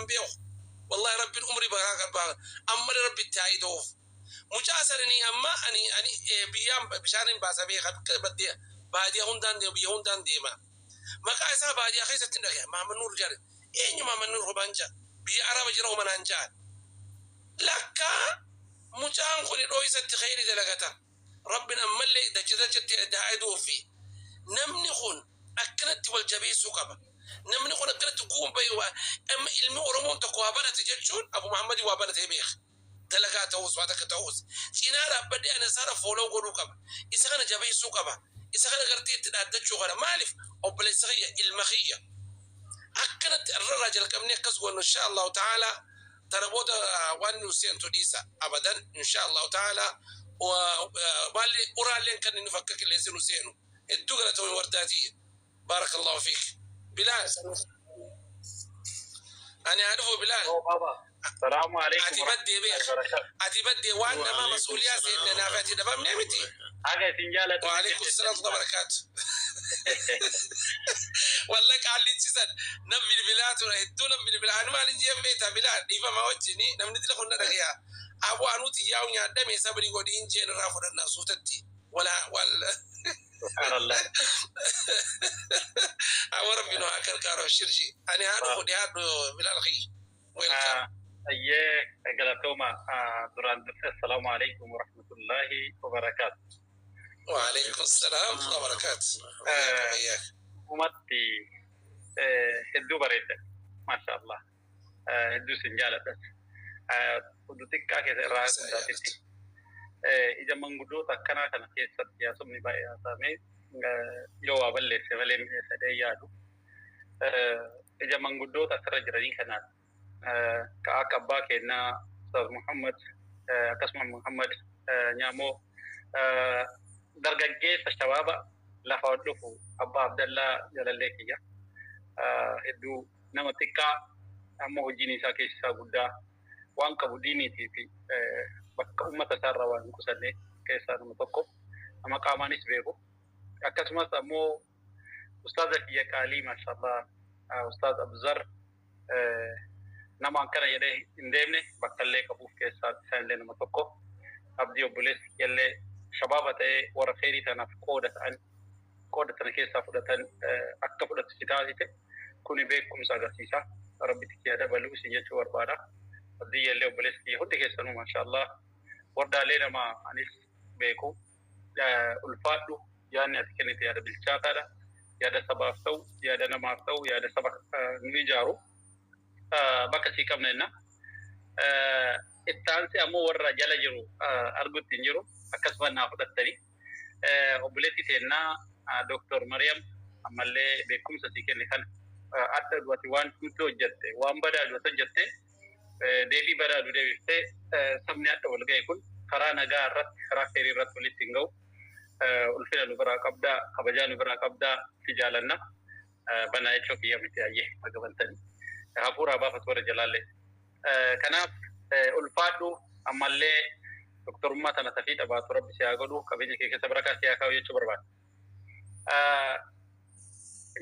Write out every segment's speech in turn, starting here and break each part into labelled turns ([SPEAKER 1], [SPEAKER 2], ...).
[SPEAKER 1] Nan beeku. Wallahi Rabbiin umrii baraa qaba. Amma Rabbi itti haa ida'uuf. Mucaa sananii amma ani biyyaan bishaaniin baasa beeka, bakka baddee baadiyaa hundaan deema, biyya hundaan deema. Maqaa isaa baadiyaa keessatti hin dhagaya. Mahamad Nuur jedhan. Eenyu Mahamad Nuur hobaan ja'a? Biyya Araba jira homanaan ja'an. Lakkaa mucaan kun dhooysatti kheyri dalagata. Rabbin ammallee dacha dachatti haa iduufi. Namni kun akkanatti wal jabeessuu qaba. Namni kun akkanatti guun bahe waa amma ilmi Oromoon tokko waa barate jechuun Abu Muhammadin waa baratee beeka. Dalagaa ta'us, waa takka ta'us cinaa dhaabbadhee ana isaadha follow godhuu qaba. Isa kana jabeessuu qaba. Isa kana gartee itti dhaaddachuu kana maaliif obboleessa kiyya, ilma kiyya. Akkanatti irraa jalqabnee akkas goonu, insha Allahu ta'ala. Tana booda waan nu seentu dhiisa abadan, insha Allahu ta'ala. Maalli uraalleen kan inni fakka qilleensi nu seenu. Hedduu galatoomii wardaatii. Barakallahu fiik. Bilaal. Ani haa dhufu, Bilaal.
[SPEAKER 2] Salaamu alaikum.
[SPEAKER 1] Ati baddee beek. Ati baddee waan namaa masuuliyaa seenne naaf ati dhabamne miti.
[SPEAKER 2] Haga isin jaalatu.
[SPEAKER 1] Waalaikum salaam wa barakaatu. Walla qaallichisan nam bilbilaa ture, hedduu nam bilbilaa. Ani maalin jeen beektaa, Bilaal, dhiifama wajjini namni dila kun na dhagaya. Abu anuuti yaa'u nyaadhame sabri godhiin jeen irraa fudhannaa suutatti. Wala wal.
[SPEAKER 2] Subhaanallah.
[SPEAKER 1] Awwa, Rabbi nu haa gargaaru shirshi. Ani haa dhufu, dhiyaadhu, Bilaal kiyya. Welcome.
[SPEAKER 2] Ayyee, galatooma. Duraan durse assalaamu alaikum warahmatullahi wabarakaatu.
[SPEAKER 1] وعليكم السلام ورحمة الله وبركاته. حياك.
[SPEAKER 2] Dhugumatti hedduu bareedda. Maasha Allah. Hedduu isin jaaladhas. Hudduu xiqqaa keessa irraa guddaatitti. Ija manguddoota akkanaa kana keessatti haasofni baay'ee haasa'amee yoo waa balleesse malee mi'eessadee yaadu. Ija manguddoota asirra jiranii kanaan ka akka abbaa keenyaa Ustaaz Muhammad, akkasuma Muhammad Nyaamoo, dargaggeessa shabaaba lafa ol dhufu abbaa Abdallaa jalallee kiyya, hedduu nama xiqqaa ammoo hojiin isaa keessi isaa guddaa waan qabu diiniitii fi bakka uummata isaarraa waan hin qusanne keessaa nama tokko, nama qaamaanis beeku. Akkasumas ammoo ustaaza kiyya qaalii, maashaallah, Ustaaz Abuzar, nama akkana jedhee hin deemne bakka illee qabuuf keessaa isaanillee nama tokko. Abdii obboleessi kiyyallee shabaaba ta'ee warra kheyrii tanaaf qooda ta'an, qooda tana keessaa fudhatan akka fudhatu si taasise kuni beekumsa agarsiisa. Rabbitti kiyya dabaluu isin jechuu barbaada. Abdii illee obboleessi kiyya, hundi keessanuu maashaallah. Wardaalee nama anis beeku, ulfaadhu. Yaadni ati kennite yaada bilchaataadha. Yaada sabaaf ta'u, yaada namaaf ta'u, yaada saba nu ijaaru bakka sii qabna jenna. Itti ammoo warra jala jiru argutti hin jiru, akkasuma naa fudhattanii. Obboleettii teennaa Dooktor Mariyaam, ammallee beekumsa sii kenne kana adda du'ati waan nuti hojjette, waan badaa du'ati hojjette deebii badaadu deebiftee sabni adda wal ga'e kun karaa nagaa irratti, karaa feerii irratti walitti hin ga'u. Ulfina nu biraa qabdaa, kabajaa nu biraa qabdaa, si jaalanna. Banaa jechuu kiyya miti, ayyee bagabantanii. Hafuuraa baafatu warra jalaallee. Kanaaf ulfaadhu, ammallee doktorummaa tana tafii qabaatu Rabbi si haa godhu, qabeenya kee keessa barakaa si haa kaa'u jechuu barbaada.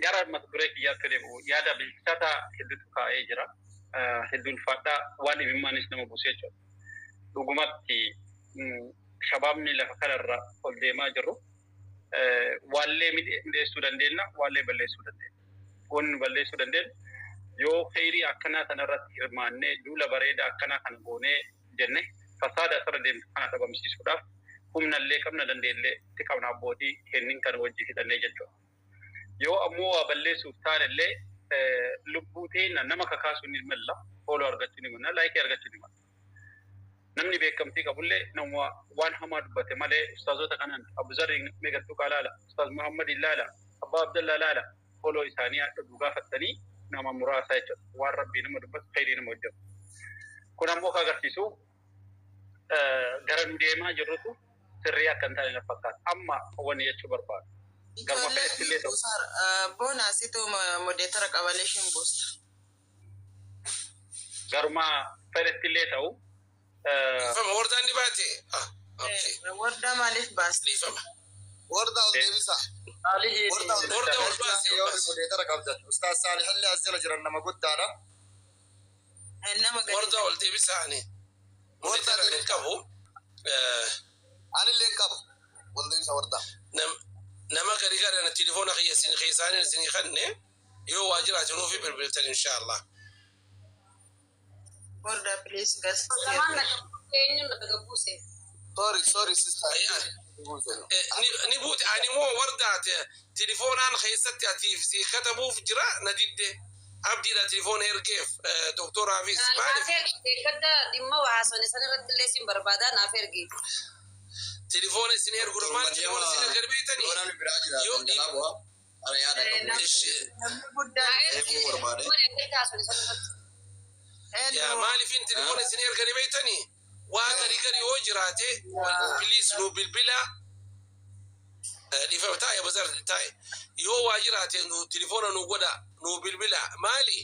[SPEAKER 2] Gara mata duree kiyyaatti deebi'u, yaada bilchaataa hedduutu kaa'ee jira. Hedduu ulfaadhaa, waan imimmaanis nama buuse jechuudha. Dhugumatti shabaabni lafa kanarra ol deemaa jirru waallee midheessuu dandeenya, waallee balleessuu dandeenya. Wanni nu balleessuu dandeenyu yoo kheyrii akkanaa kanarratti hirmaannee, duula bareedaa akkanaa kana goonee jenne, fasaada asirra deemtu kana dhabamsiisuudhaaf humnallee qabna, dandeellee itti qabna, abbootii kennin kana wajjin hidhannee jechuudha. Yoo ammoo waa balleessuuf taanellee lubbuu teenya nama kakaasuu ni malla, follow argachuu ni malla, like argachuu ni malla. Namni beekamtii qabullee nama waan hamaa dubbate malee ustaazota kanaan Abu Zarri meeqattuu laala, Ustaaz Muhammad laala, Abbaa Abdallaa laala, follow isaanii hadha gaafattanii nama muraasa jechuudha. Waan Rabbii nama dubbatu, kheyrii nama hojjetu. Kun ammoo kan agarsiisu gara nu deemaa jirrutu sirrii akka hin taane na fakkaata. Amma wanni jechuu barbaadu. Garuma fedhetti illee ta'u.
[SPEAKER 3] Boona asitu moderator qabalee ishiin buusta.
[SPEAKER 2] Garuma fedhetti illee ta'u.
[SPEAKER 1] Dhiifama, wardaan ni baate. Ah, okay.
[SPEAKER 3] Wardaa maaliif baasta?
[SPEAKER 1] Dhiifama.
[SPEAKER 4] Warda ol deebisa. Warda ol
[SPEAKER 1] Warda ol baase, ol
[SPEAKER 4] yoo
[SPEAKER 1] baase.
[SPEAKER 4] Moderator qabdan. Ustaaz Saalihillee as jala jiran, nama guddaadha.
[SPEAKER 1] Deebisaani. Moderator hin qabu.
[SPEAKER 4] Anillee hin qabu. Wal deebisa wardaa.
[SPEAKER 1] Nama gari gari ana telefoona kiyya isin keessaanii isin kanne yoo waa jiraate nuufi bilbiltan inshallah.
[SPEAKER 3] Warda, please gas.
[SPEAKER 5] Lamaan na eenyuun na buuse.
[SPEAKER 4] Sorry, sorry, sister.
[SPEAKER 1] Ni buute ani moo wardaate telefoonaan keessatti atiif si katabuuf jira na didde abdiidha telefoona ergeef doktoraafis
[SPEAKER 5] Naaf
[SPEAKER 1] maaliif
[SPEAKER 5] ergi gadda dhimma waa haasofne san irratti illee sin barbaada, naaf ergi.
[SPEAKER 1] Telefoona isin ergu maal telefoona isin ergan beektanii
[SPEAKER 6] Yoo namni biraa jiraatan jalaa bu'aa. Ana yaada qabu.
[SPEAKER 3] Namni guddaan
[SPEAKER 5] Naa ergi
[SPEAKER 6] Eeguu barbaade.
[SPEAKER 5] dhimma gadda haasofne san irratti.
[SPEAKER 1] Yaa
[SPEAKER 3] eenyu?
[SPEAKER 1] maaliifin telefoona isin ergani beektanii waa gari gari yoo jiraate please nu bilbila dhiifama taa'e bazar taa'e yoo waa jiraate nu telefoona nu godha nu bilbila maali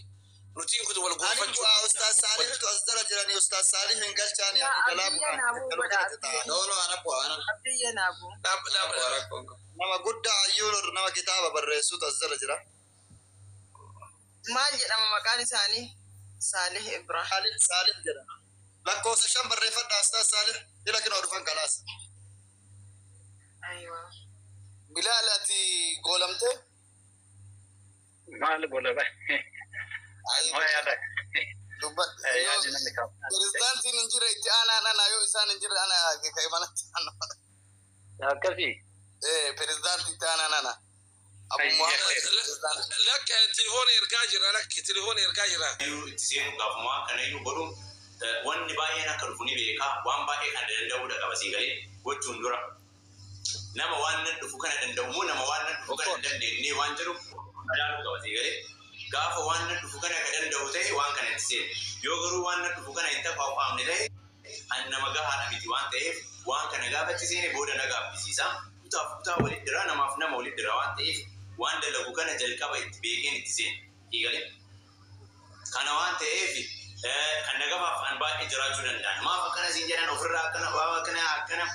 [SPEAKER 1] nutiin kun wal
[SPEAKER 6] Ani
[SPEAKER 1] gorfachuu
[SPEAKER 6] bu'aa Ustaaz Saalihitu as jala jiranii Ustaaz Saalih hin galchaani ani jalaa
[SPEAKER 3] Abdiyya naabuu godha.
[SPEAKER 6] bu'aa. No, no, ana bu'aa ana.
[SPEAKER 3] Abdiyya naabuu.
[SPEAKER 6] Bu'aa rakkoon qabu. Nama guddaa hayyuu nama kitaaba barreessutu as jala jira.
[SPEAKER 3] Maal jedhama maqaan isaanii? Saalih Ibrahim.
[SPEAKER 6] Saalih Saalih jedhama. Lakkoofsa 5 barreeffadhaa Ustaaz Saalih. Ila kinoo dhufan kalaas.
[SPEAKER 3] Aywa.
[SPEAKER 4] Bilaal, ati goolamte?
[SPEAKER 2] Maal gola ba? Moo yaada?
[SPEAKER 4] Dubbadhu.
[SPEAKER 2] Yaadi namni qabu.
[SPEAKER 4] Pirezidaantiin hin jirre itti aanaan ana yoo isaan hin jirre ana ka'e manatti aanu.
[SPEAKER 2] Akkasii.
[SPEAKER 4] Pirezidaantii itti aanaan ana. Abu Muhammad pirezidaantii.
[SPEAKER 1] Lakka telefoona ergaa jira, lakki telefoona ergaa jira.
[SPEAKER 7] Iyyuu itti seenuu gaafumaa kana iyyuu godhuun wanni baay'een akka dhufu ni beeka, waan baay'ee kan danda'uudha qaba sii galee gochuun dura. Nama waan nan dhufu kana danda'u moo nama waan nan dhufu kana hin dandeenye waan jedhu ilaaluu qaba sii galee. Gaafa waan nan dhufu kana ka danda'u ta'e waan kana itti seenu. Yoo garuu waan nan dhufu kana hin taqaqqaamne ta'e an nama gahaadha miti waan ta'eef waan kana gaafa itti seene booda na gaabbisiisa. Kutaaf kutaa walitti dira, namaaf nama walitti dira waan ta'eef waan dalagu kana jalqaba itti beekeen itti seenu. Sii galee. Kana waan ta'eef kan na gabaaf an baay'ee jiraachuu danda'an. Maaf akkana siin jedhan ofirraa akkana waa akkana akkana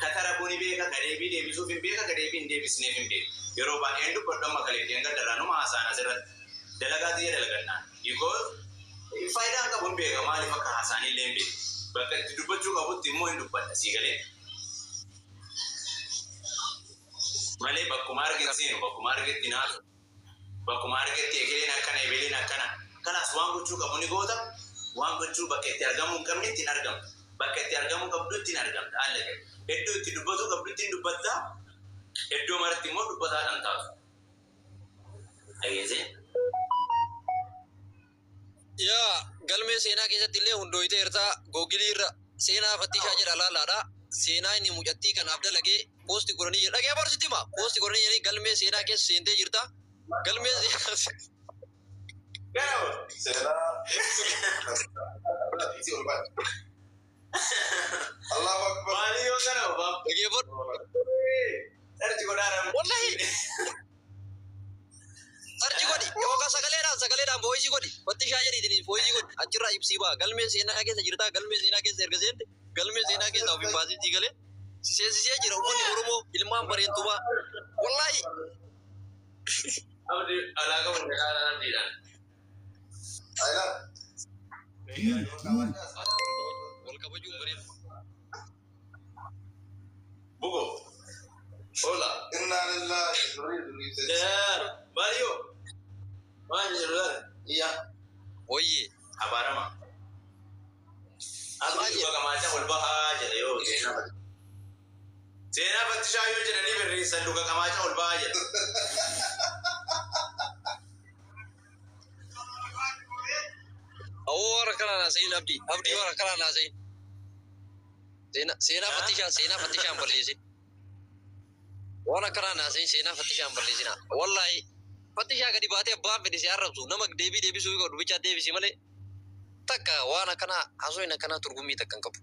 [SPEAKER 7] katara kuni beeka, ka deebii deebisuuf hin beeka, ka deebii hin deebisneef hin beeka. Yeroo baay'een dubbadhu amma kaleettiin gaddarraa numa haasa'an asirratti. Dalagaa xiyya dalagadhaan. Because faayidaan qabu hin beeka, maaliif akka haasa'an illee hin beeka. Bakka itti dubbachuu qabutti immoo hin dubbadha sii galee. Malee bakkuma argetti seenu, bakkuma argetti naasu, bakkuma argetti ekeleen akkana ebeleen akkana. Kanaas waan gochuu qabu ni goota, waan gochuu bakka itti argamuu hin qabne ittiin argamta. Bakka itti argamuu qabdu ittiin argamta. Haala ta'e. Iddoo itti dubbatuu qabdu ittiin dubbatta. Iddoo maratti immoo dubbataadhaan taatu. Dhageessee?
[SPEAKER 8] Yaa galmee seenaa keessatti illee hundooyiteerta Google irra seenaa fattishaa jedha laalaadha. Seenaa inni mucattii kanaaf dalagee post godhanii jira. Dhagee barsitti hima. Post godhanii jiranii galmee seenaa keessa seentee jirta. Galmee seenaa.
[SPEAKER 9] Seenaa. Allahu Akbar.
[SPEAKER 7] Maali yoo kana obaaf?
[SPEAKER 8] Dhageeffadhu.
[SPEAKER 7] Sarchi godhaa.
[SPEAKER 8] Wallahi. Search godhi yookaan sagaleedhaan voice godhi. Fattishaa jedhiitiin voice godhi. Achirraa ibsii ba'a. Galmee seenaa keessa jirta. Galmee seenaa keessa erga seente galmee seenaa keessa ofiin baasii galee. Si seensisee jira uummanni Oromoo ilmaan bareentumaa. Wallahi.
[SPEAKER 7] Abdi alaa qabu dhaqaa abdiidhaan.
[SPEAKER 9] Ayla.
[SPEAKER 8] Wal kabajuun bareedu.
[SPEAKER 7] Bugo. Hola.
[SPEAKER 9] Inna lillahi.
[SPEAKER 7] Mario. Maal jedhu laata?
[SPEAKER 4] Iyya.
[SPEAKER 8] Wayye.
[SPEAKER 7] Abaarama. Abdi bakka maachaa ol bahaa jedha yoo seenaa. Seenaa fattishaa yoo jedhanii barreessan luka qamaachaa ol bahaa jedha.
[SPEAKER 8] Awoo warra kanaan haasa'iin Abdii. Abdii warra kanaan haasa'iin. Seenaa fattishaa hin balleessin. Warra kanaan haasa'iin seenaa fattishaa hin balleessina. Wallahi fattishaa gadi baatee abbaan fedhe si arrabsu nama deebii deebisuu qabu bichaa deebisi malee takka waan akkanaa haasoo akkanaa turgummii takka hin qabu.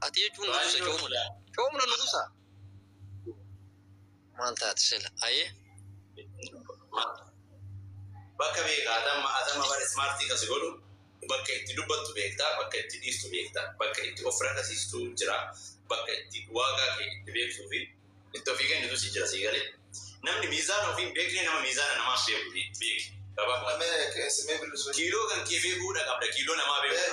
[SPEAKER 8] Ati jechuun nugusa coomuna. Coomuna nugusa. Maal taate sila? Ayyee.
[SPEAKER 7] Bakka beekaa atama bara smart kasi godhu bakka itti dubbattu beektaa, bakka itti dhiistu beektaa, bakka itti of ragasiistu jira, bakka itti waagaa kee itti beektuu fi itti ofii kennitu si jira sii galee. Namni miizaana ofii hin beekne nama miizaana namaaf beeku beeki. Gabaabaa.
[SPEAKER 9] Namee keessumee bilisuu.
[SPEAKER 7] Kiiloo kan kee beekuudha qabda, kiiloo namaa beekuu.